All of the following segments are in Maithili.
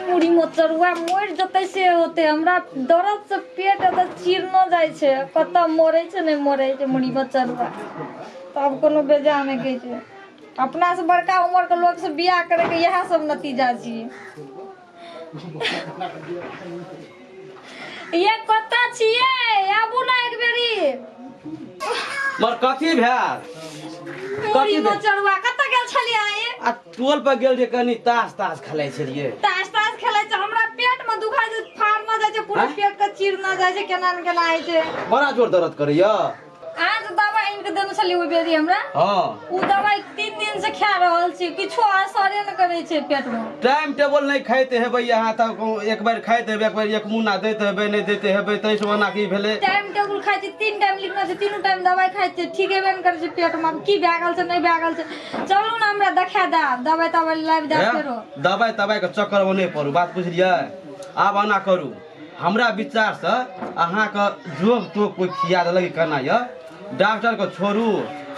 मुड़ी मोचरुआ मरि जेतै से होतै। हमरा दर्द से पेट एतऽ चिरनो जाइ छै, कतऽ मरै छै नहि मरै छै मुड़ी मोचरुआ। तब कोनो बेजा नहि कहै छै। अपना से बड़का उम्र के लोग से बियाह करे के इएह सब नतीजा छियै। ये कतऽ छियै? आबू ने एक बेरी। मर कथी भेल? मुड़ी कथी भेल? मोचरुआ कतऽ गेल छलियै अहाँ ये? आ टोल पर गेल रहियै, कनी ताश ताश खेलै छलियै। ताश ताश खेलै छै? हमरा पेट में दुखाइ छै, फाड़ न जाइ छै पूरा। आँय? पेट के चीर न जाइ छै, केना ने केना होइ छै। बड़ा जोर दर्द करैया। अहाँ जे दवाइ आनि कऽ देने छलियै ओहि बेरी हमरा, ओ दवाइ 3 दिन से खा रहल छी, किछो असरे नहि करै छै पेट में। टाइम टेबल नहि खाइत हेबै अहाँ तऽ। एक बेर खाइत हेबै, एक बेर एक मुन्ना दैत हेबै, नहि दैत हेबै, ताहिसँ ओना की भेलै? टाइम टेबुल खाइ छी, 3 टाइम लिखने छै, तीनू टाइम दवाइ खाइ छियै, ठीक हेबे नहि करै छै। पेट में आब की भए गेल छै, नहि भए गेल छै। चलू ने, हमरा देखा देब, दवाइ तवाइ लाबि देब। हे? फेरो दबाइ तबाइके चक्करमे नहि पड़ू, बात बुझलियै? आब एना करू, हमरा विचारसँ अहाँके जोग तोग कोइ खिया देलक कि केना यऽ, डॉक्टरके छोड़ू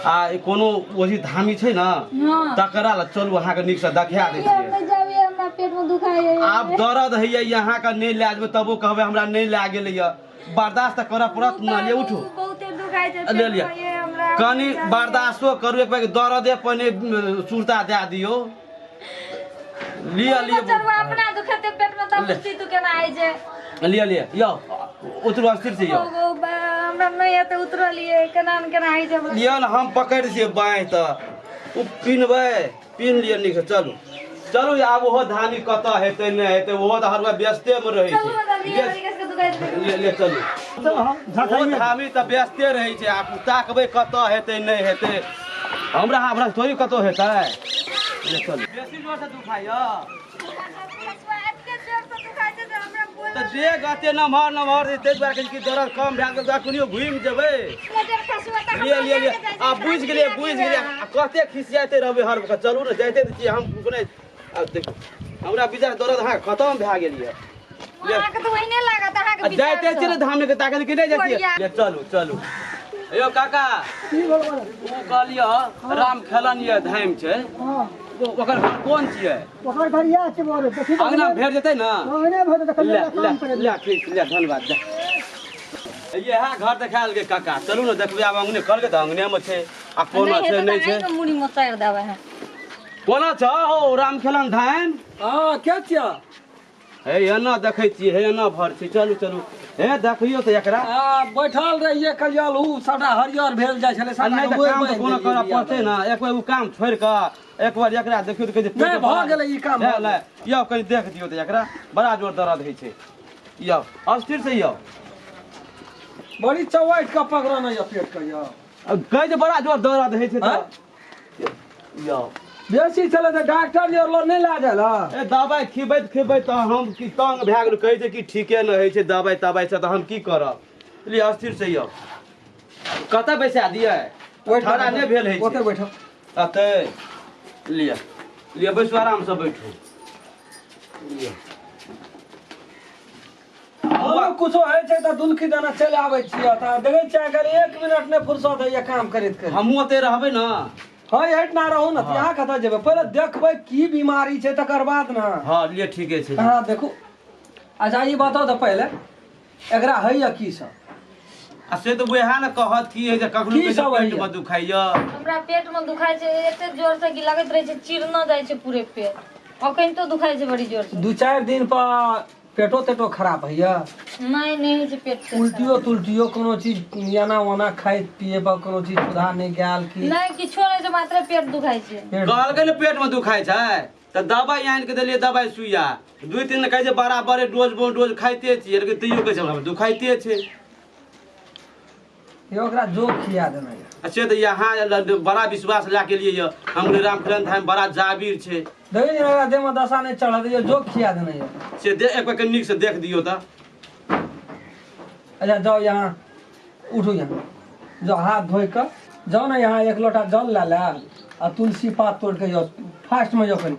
आ कोनो ओही धामी छै ने, तकरा लए चलू, अहाँके नीकसँ देखा दै छियै। नहि जाबे हमरा पेट में दुखाइ। आब दर्द होइए अहाँके, नहि लए जेबै तबो कहबै हमरा नहि लए गेलैए। बर्दाश्त तऽ करऽ पड़त ने। ले उठू। बहुते दुखाइ छै। ले लिअ। पेटमे ये हमरा। कनि बर्दाश्तो करू, एक बेर दर्दे पहिने सुरता दए दियौ। लिअ लिअ। चलू, अपना दुखेते पेट में तब ले। बुझती तू केना होइ छै। लिअ लिअ, यौ उतरू, अस्थिर से यौ। ओ हमरा नहि हेतै उतरलियै, केना ने केना होइ छै हमरा। लिअ ने, हम पकड़ि छियै बाँहि तऽ ओ पिन्हबै, पिन्ह लिअ नीकसँ। चलू चलू, आब ओहो धानी कतऽ हेतै नहि हेतै, ओहो तऽ हर व्यस्तेमे रहै चलू छै। ने जल्दी, व्यस्त- के दुखाइ छै। ले ले चलू। ओ धामी तऽ व्यस्ते रहै छै, आब ताकबै कतऽ हेतै नहि हेतै, हमरा हमरा थोड़ी कतौ हेतै। ले चलू। बेसी जोरसँ दुखाइया? एते जोर से दुखाइ छै जे हमरा बोल। तऽ देह एते नमहर नमहर छै, ताहि दुआरे कहै छी कि दर्द कम भए गेल तऽ कनियो घुमि जेबै। लिअ लिअ लिअ, आ बुझि गेलियै, बुझि गेलियै। आ कते खिसियाइते रहबै हर वक्त? चलू ने, जाइते तऽ छियै हम कोनो। आब देखू, हमरा विचार दर्द अहाँके खतम भए गेल यऽ। अहाँके तऽ ओहिने लागत अहाँके आ जाइते छियै ने धामी के ताकत कि नहि जाइ छियै? बढ़िया। ले चलू चलू। यौ काका, की भेल बड़ा? ओ कहलियै राम खेलन यऽ धाम छै, ओकर घर कोन छियै? ओकर घर इएह छै बड़, देखी तऽ। अङ्गना भेट जेतै ने? अङ्गने भेट जेतै। ले ले। काम करै। ले, ठीक छै, ले धन्यवाद। जा, इएह घर देखायल गेल काका। चलू ने देखबै आब। अङ्गने कहलकै तऽ अङ्गनेमे छै आ कोना नहि छै हेतै नहि तऽ छै। आइ मुड़ी मोचारि देबै अहाँ। कोना छ हो राम खेलन धाम? हँ, के छियै? हे एना देखै छियै, हे एना भर छै। चलू चलू, हे देखियौ तऽ एकरा। आ, बैठल रहियै कहियल, उ सबटा हरियर भेल जाइ छलै। आ सबटा नहि तऽ ओहि काम तऽ बान्हि कोनो देलियै करऽ बिया पड़तै ने। एक बेर ओ काम छोड़ि कऽ एक बेर एकरा देखियौ तऽ कहै छै। नहि, भऽ गेलै ई काम, ले भऽ ले, यौ कनि देख दियौ तऽ एकरा, बड़ा जोर दर्द होइ छै। यौ अस्थिर से यौ। बड़ी चौवाइट के पकड़ना यऽ पेट के यौ। कहै छै बड़ा जोर दर्द होइ छै तऽ यौ। बेसी छलै तऽ डॉक्टर जे लग नहि लए गेल? ए दबाइ खिबैत खिबैत तऽ हम की तंग भए गेल। कहै छै कि ठीके नहि होइ छै दबाइ तबाइ से, तऽ हम की करब? लिअ अस्थिर से यौ। कतऽ बैसा दियै? ठड़ा नहि भेल होइ ओतऽ छै। बैठो। अतै लिअ लिअ, बैसू, आरामसँ बैठू, लिअ। हमरो कुछो होइ छै तऽ दुलकी दाना चलि आबै छियै तऽ देखै छियै, अगर एक मिनट नहि फुर्सत होइए काम करैत करैत। हमहूँ ओतै रहबै ने। हँ, एहिठिना रहू ने। तऽ अहाँ कतऽ जेबै? पहिले देखबै की बीमारी छै तकर बाद ने। हँ, लिअ, ठीके छै। अहाँ देखू। अच्छा, ई बताउ तऽ पहिले एकरा होइए की सब? आ से तऽ उएह ने कहत की होइ छै कखनो। की कहै छै सब होइए? पेटमे दुखाइए। हमरा पेट में दुखाइ छै एते जोर से कि लगैत रहै छै चिरना जाइ छै पूरे पेट। अखन तो दुखाइ छै बड़ी जोर से। 2-4 दिन पर पेटो तेटो खराब होइए? नहि, नहि होइ छै पेट तेट। उल्टियो तुल्टियो कोनो चीज एना ओना खाइ पिए पर कोनो चीज सुधार नहि गेल की? नहि, किछो नहि छै, मात्र पेट दुखाइ छै। पेट। कहलकै ने पेटमे दुखाइ छै तऽ दबाइ आनि कऽ देलियै, दबाइ सुइया 2-3 कहै छै बराबरे डोज डोज खाइते छियै, लेकिन तैयो कहै छै हमरा दुखाइते छै। यौ, ओकरा जोग खिया देना यऽ। आ से तऽ यहाँ बड़ा विश्वास लए के लिए हम रामखलन धाम बड़ा जाबीर छै। देखै छियै, ओकरा देहमे दशा नहि चढ़त यऽ, जोग खिया देना यऽ। से दे एक बेर नीक से देख दियौ तऽ। अच्छा, जाओ यहाँ, उठू यहाँ, जाओ हाथ धोइ कऽ जाओ ने। यहाँ एक लोटा जल लए ले आ तुलसी पात तोड़ि कऽ जाओ, फास्टमे जाओ, कनि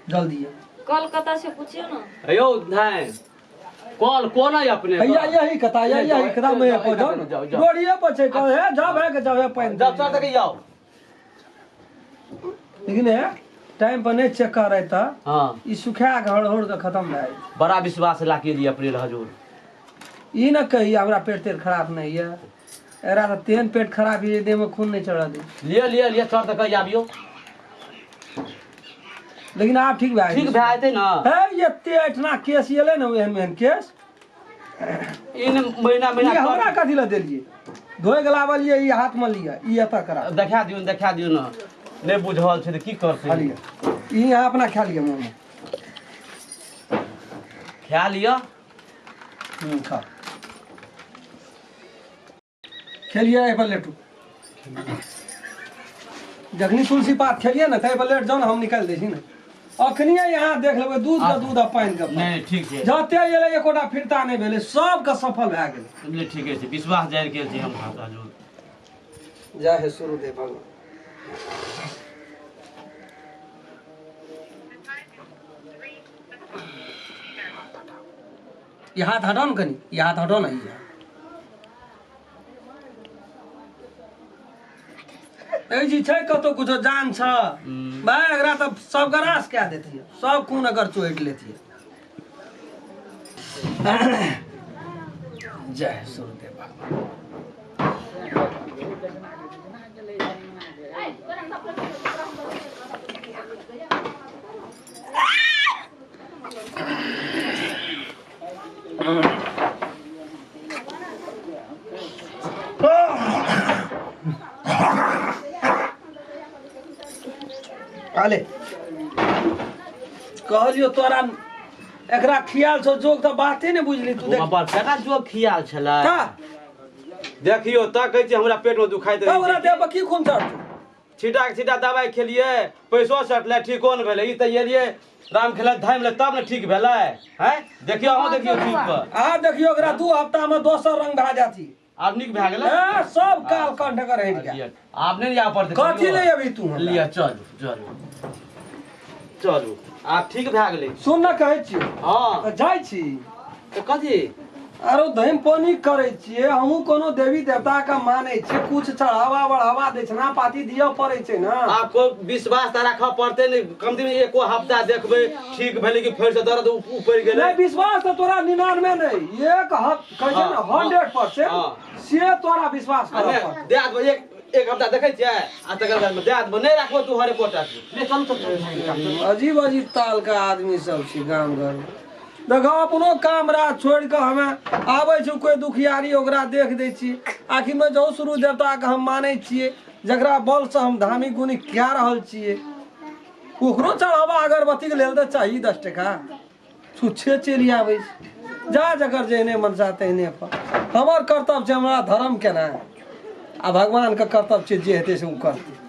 जल्दी यऽ। कल कतऽ से पूछियौ ने। यौ धाम, कल कोन है अपने? हैया यही कथा, यही यही कथा में पहुंच जाओ जाओ, ने। जाओ। रोडिये पर छै कल हे, जाओ भाई के जाओ हे पानि। जब चल तक जाओ। लेकिन हे टाइम पर नहि चेक करै तऽ हँ ई सुखा के हड़होड़ के खत्म भए जाइ छै। बड़ा विश्वास लाके लिए अप्रैल हजूर। ई न कही हमरा पेट तेट खराब नहीं है, एकरा तऽ तेहन पेट खराब है देह में खून नहीं चढ़ दे। लिअ लिअ लिअ चढ़ तऽ कहि आबियौ। लेकिन आब ठीक भए ठीक भए जेतै ने। हे एते एठना केस एलै ने, एहन एहन केस इन महीना ई महीना हमरा कथी लए देलियै? धोए के लाबलियै, ई हाथ में लिअ, ई एतऽ करा देखा दियौ, देखा दियौ ने। नहि बुझल छै तऽ की करतै? खा लिअ, ई अहाँ अपना खा लिअ, मुँह में खा लिअ। खा खेलिए, एहि पर लेटू। जखनी तुलसी पात खेलिए ने ताहि पर लेट जाउ ने, हम निकालि दै छी ने। अखनिए यहाँ देख लेबै दूध के दूध आ पानि के पानि। नहि, ठीक छै। जते एलै एकोटा फिरता नहि भेलै, सबके सफल भए गेलै। नहि, ठीके छै, विश्वास जारि गेल छै हम हजूर। जय हे सूर्यदेव भगवान। ई हाथ हटाउ ने कनि, ई हाथ हटाउ ने। ई हाथ एहि जी छै, कतौ कुछो जान छ भाय? एकरा तऽ सब गरास कए देतियै, सब खून एकर चोटि लेतियै। जय सूर्यदेव भगवान। अले कहलियो तोरा एकरा खियाल छौ जोग तऽ बाते ने बुझली तू। देख बाबा केना जोग खियाल छलै? का देखियौ तऽ कहै छै हमरा पेट मे दुखाइत तब ओकरा रहै छै। देह पर की खून चढ़तौ? छीटा के छीटा दवाइ खेलियै, पैसो सटलै, ठीको नहि भेलै। ई तऽ एलियै राम खेला धामि ले तब ने ठीक भेलै। हैं देखियौ, अहूँ देखियौ ठीक पर। आ देखियौ, ओकरा 2 हफ्ता में दोसर रंग भए जाती। आब नीक भए गेलै। ए, सब काल कंठ कर हटि गेल। लिअ, आब नहि जाय पड़तै। कथी ले अभी तू हमरा? लिअ, चलू चलू चलू, आब ठीक भए गेलै। सुन न, कहै छियौ। हँ। तऽ जाइ छी। तऽ कथी? आरो धैम पानी करै छियै, हमहूँ कोनो देवी देवता के मानै छियै, कुछ चढ़ावा बढ़ावा दक्षिणा पाती दिअ पड़ै छै ने। आब कोइ विश्वास तऽ राखऽ पड़तै ने। कम से कम एको हफ्ता देखबै ठीक भेलै कि फेर से दर्द उपरि गेलै। नहि, विश्वास तऽ तोरा 99 नहि, एक हफ कहै छै ने 100% से तोरा विश्वास आ करऽ नहि, पड़तै। दए देबै, एक एक हफ्ता देखै छियै आ तकर बाद दए देबै। नहि राखबो तू हरे कोटा नहि। चलू तऽ। अजीब अजीब ताल के आदमी सब छै गाम घर में। देखो, अपनो काम राज छोड़ि कऽ हमे आबै छी, कोइ दुखियारी ओकरा देख दै छी। आखिर में जो सूर्य देवता के हम मानै छियै, जकरा बल से हम धामी गुनी कए रहल छियै, ओकरो चढ़ावा अगरबत्ती के लेल तऽ चाही 10 टका। छुच्छे चलि आबै छै। जा, जकर जेहने मनसा तेहने पर। हमर कर्तव्य छै हमरा धर्म केनाइ आ भगवानके कर्तव्य छै जे हेतै से ओ करतै।